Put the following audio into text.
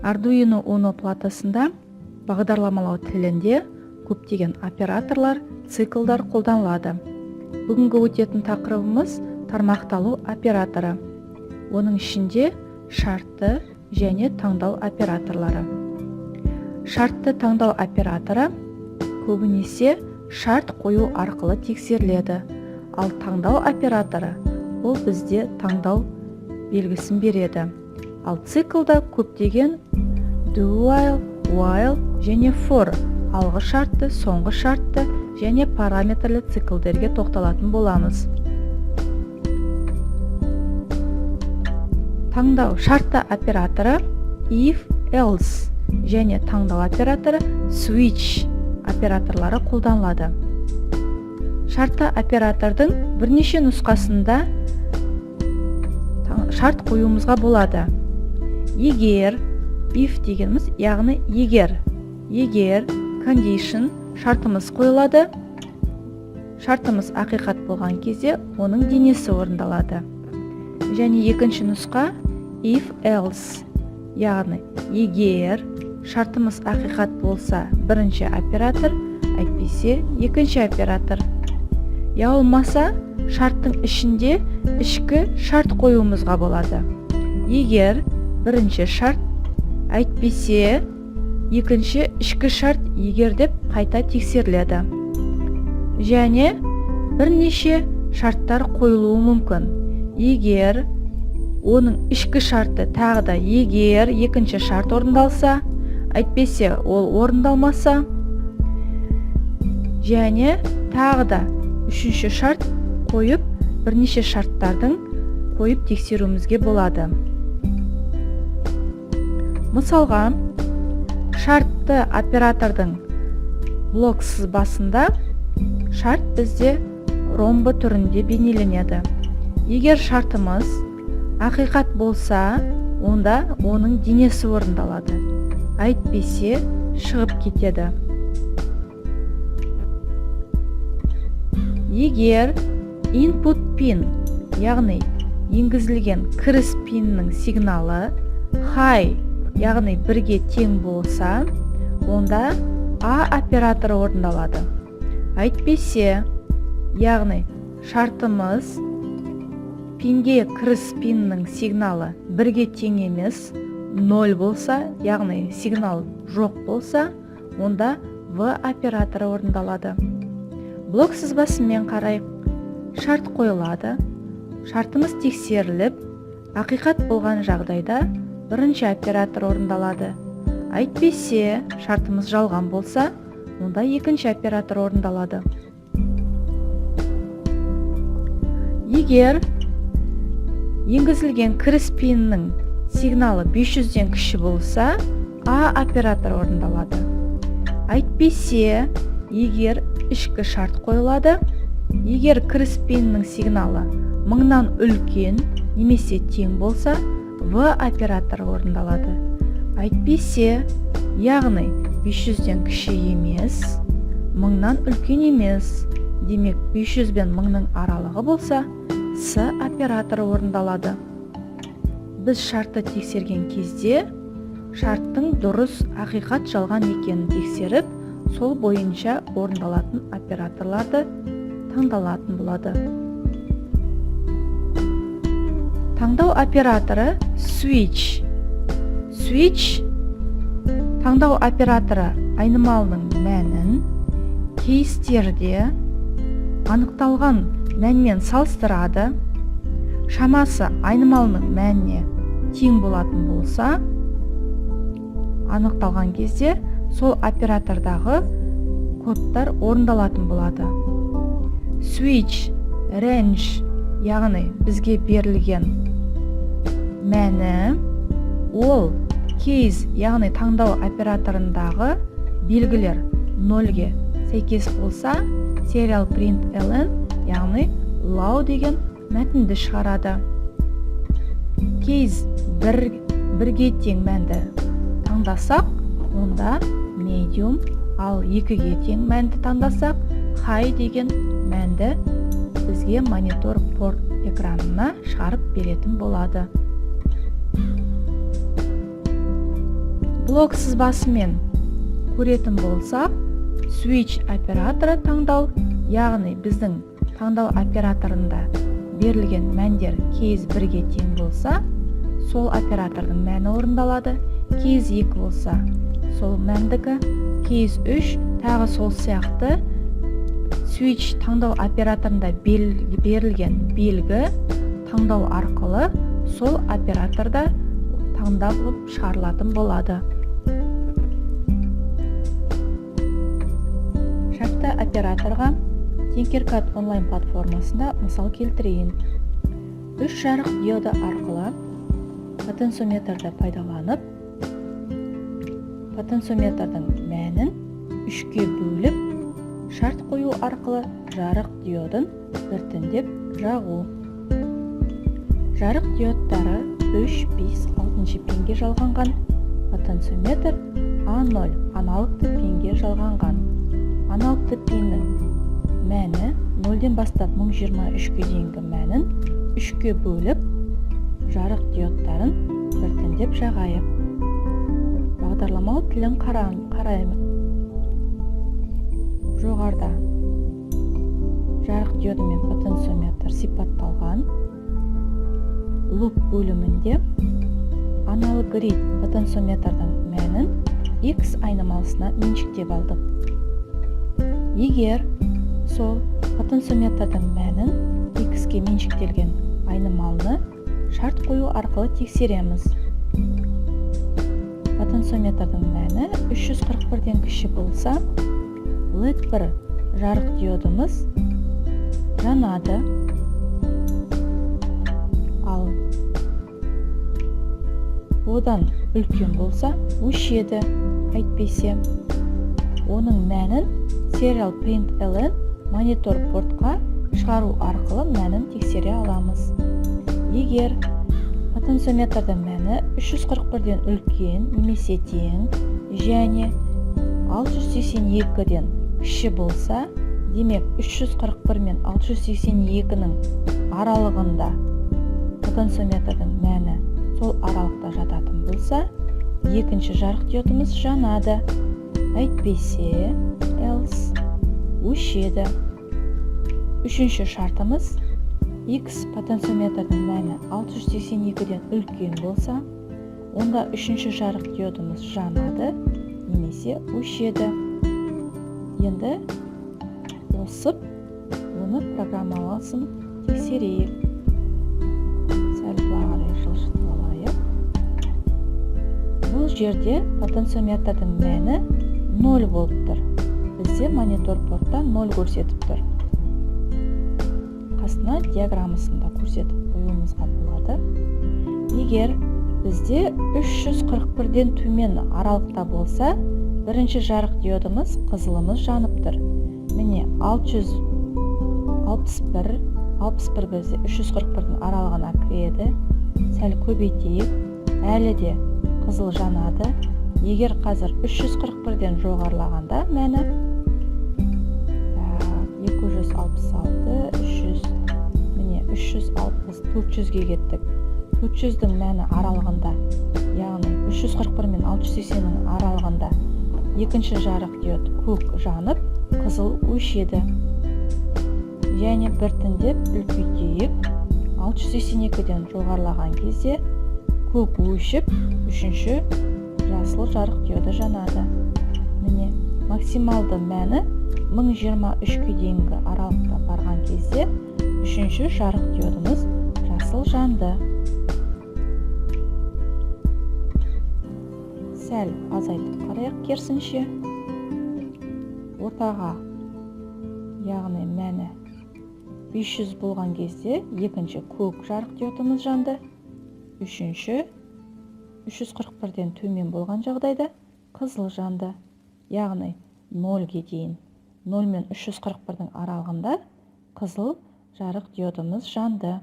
Arduino Uno платасында бағдарламалау тілінде көптеген операторлар, циклдар қолданылады. Бүгінгі өтетін тақырыбымыз тармақталу операторы. Оның ішінде шартты және таңдау операторлары. Шартты таңдау операторы көбінесе шарт қою арқылы тексеріледі, ал таңдау операторы ол бізде таңдау белгісін береді. Ал циклда көптеген do while, while және for алғы шартты, соңғы шартты және параметрлі циклдерге тоқталатын боламыз. Таңдау шартты операторы if, else және таңдау операторы switch операторлары қолданылады. Шартты оператордың бірнеше нұсқасында шарт қоюымызға болады. Егер if дегеніміз, яғни егер condition шартымыз қойылады. Шартымыз ақиқат болған кезде оның денесі орындалады. Және екінші нұсқа if else, яғни егер шартымыз ақиқат болса бірінші оператор, әйтпесе екінші оператор. Я болмаса шарттың ішінде ішкі шарт қоюымызға болады. Егер бірінші шарт, әйтпесе екінші ішкі шарт егер деп қайта тексеріледі. Және бірнеше шарттар қойылуы мүмкін. Егер оның ішкі шарты тағы да егер екінші шарт орындалса, әйтпесе ол орындалмаса, және тағы да үшінші шарт қойып, бірнеше шарттардың қойып тексеруімізге болады. Мысалға, шартты оператордың блок сызбасында шарт бізде ромбы түрінде бейнеленеді. Егер шартымыз ақиқат болса, онда оның денесі орындалады, әйтпесе шығып кетеді. Егер input pin, яғни енгізілген кіріс пиннің сигналы high, яғни бірге тең болса, онда А операторы орындалады. Әйтпесе, яғни шартымыз пинге кіріс пиннің сигналы бірге тең емес, 0 болса, яғни сигнал жоқ болса, онда В операторы орындалады. Блок сызбасымен қарайық. Шарт қойылады. Шартымыз тексеріліп, ақиқат болған жағдайда бірінші оператор орындалады. Әйтпесе, шартымыз жалған болса, онда екінші оператор орындалады. Егер енгізілген кіріс пиннің сигналы 500-ден кіші болса, А операторы орындалады. Әйтпесе, егер ішкі шарт қойылады, егер кіріс пиннің сигналы 1000-нан үлкен немесе тең болса, В операторы орындалады. Әйтпесе, яғни 500-ден кіші емес, 1000-нан үлкен емес, демек 500 бен 1000-ның аралығы болса, С операторы орындалады. Біз шартты тексерген кезде шарттың дұрыс, ақиқат, жалған екенін тексеріп, сол бойынша орындалатын операторларды таңдалатын болады. Таңдау операторы switch. Switch таңдау операторы айнымалының мәнін кейстерде анықталған мәнмен салыстырады. Шамасы айнымалының мәніне тең болатын болса, анықталған кезде сол оператордағы кодтар орындалатын болады. Switch range, яғни бізге берілген мәні ол case, яғни таңдау операторындағы белгілер 0-ге сәйкес болса, serial print ln, яғни low деген мәтінді шығарады. Case 1-ге тең мәнді таңдасақ, онда medium, ал 2-ге тең мәнді таңдасақ, high деген мәнді бізге монитор порт экранына шығарып беретін болады. Блок сызбасымен көретін болсақ, switch операторы таңдау, яғни біздің таңдау операторында берілген мәндер кейс 1-ге тең болса, сол оператордың мәні орындалады, кейс 2 болса, сол мәндікі, кейс 3 тағы сол сияқты. Switch таңдау операторында берілген белгі таңдау арқылы сол операторда таңдалып шығарылатын болады. Шартты операторға Tinkercad онлайн платформасында мысал келтірейін. 3 жарық диоды арқылы потенциометрді пайдаланып, потенциометрдің мәнін 3-ке бөліп, шарт қою арқылы жарық диодын біртіндеп жағу. Жарық диодтары 3, 5, 6 пинге жалғанған, потенциометр A0 аналогты пинге жалғанған. Аналогты пиннің мәні 0-ден бастап 1023-ке дейінгі мәнін 3-ке бөліп, жарық диодтарын біртіндеп жағайық. Бағдарламалау тілін қараймыз. Жоғарыда жарық диоды мен потенциометр сипатталған. Loop бөлімінде analog read потенциометрдің мәнін X айнымалысына меншіктеп алдық. Егер сол потенциометрдің мәнін X-ке меншіктелген айнымалыны шарт қою арқылы тексереміз. Потенциометрдің мәні 341-ден кіші болса, LED 1 жарық диодымыз жанады, ал одан үлкен болса, өшеді. Әйтпесе оның мәнін serial println монитор портқа шығару арқылы мәнін тексере аламыз. Егер потенциометрдің мәні 341-ден үлкен немесе тең және 682-ден кіші болса, демек 341 мен 682-нің аралығында потенциометрдің мәні сол аралықта жататын болса, екінші жарық диодымыз жанады, әйтпесе else өшеді. Үшінші шартымыз: X потенциометрдің мәні 682-ден үлкен болса, онда үшінші жарық диодымыз жанады немесе өшеді. Енді қосып, оны программаласын тексерейік. Сәл былай қарай жылжытып алайық. Бұл жерде потенциометрдің мәні 0 болып тұр. Бізде монитор портта 0 көрсетіп тұр. Қасына диаграммасын да көрсетіп қоюымызға болады. Егер бізде 341-ден төмен аралықта болса, бірінші жарық диодымыз, қызылымыз жанып тұр. Міне, 661, 61 бізде 341-дің аралығына кіреді. Сәл көбейтейік, әлі де қызыл жанады. Егер қазір 341-ден жоғарылағанда мәні, 266, 300, міне, 360, 400-ге кеттік. 400-дің мәні аралығында, яғни 341 мен 680-нің аралығында екінші жарық диод көк жанып, қызыл өшеді. Және біртіндеп үлкейтейік. 682-ден жоғарылаған кезде көк өшіп, үшінші жасыл жарық диоды жанады. Міне, максималды мәні 1023-ке дейінгі аралықта барған кезде үшінші жарық диодымыз жасыл жанды. Сәл азайтып қарайық. Керісінше, ортаға, яғни мәні 500 болған кезде екінші көк жарық диодымыз жанды, үшінші 341-ден төмен болған жағдайда қызыл жанды, яғни 0-ге дейін, 0 мен 341-дің аралығында қызыл жарық диодымыз жанды.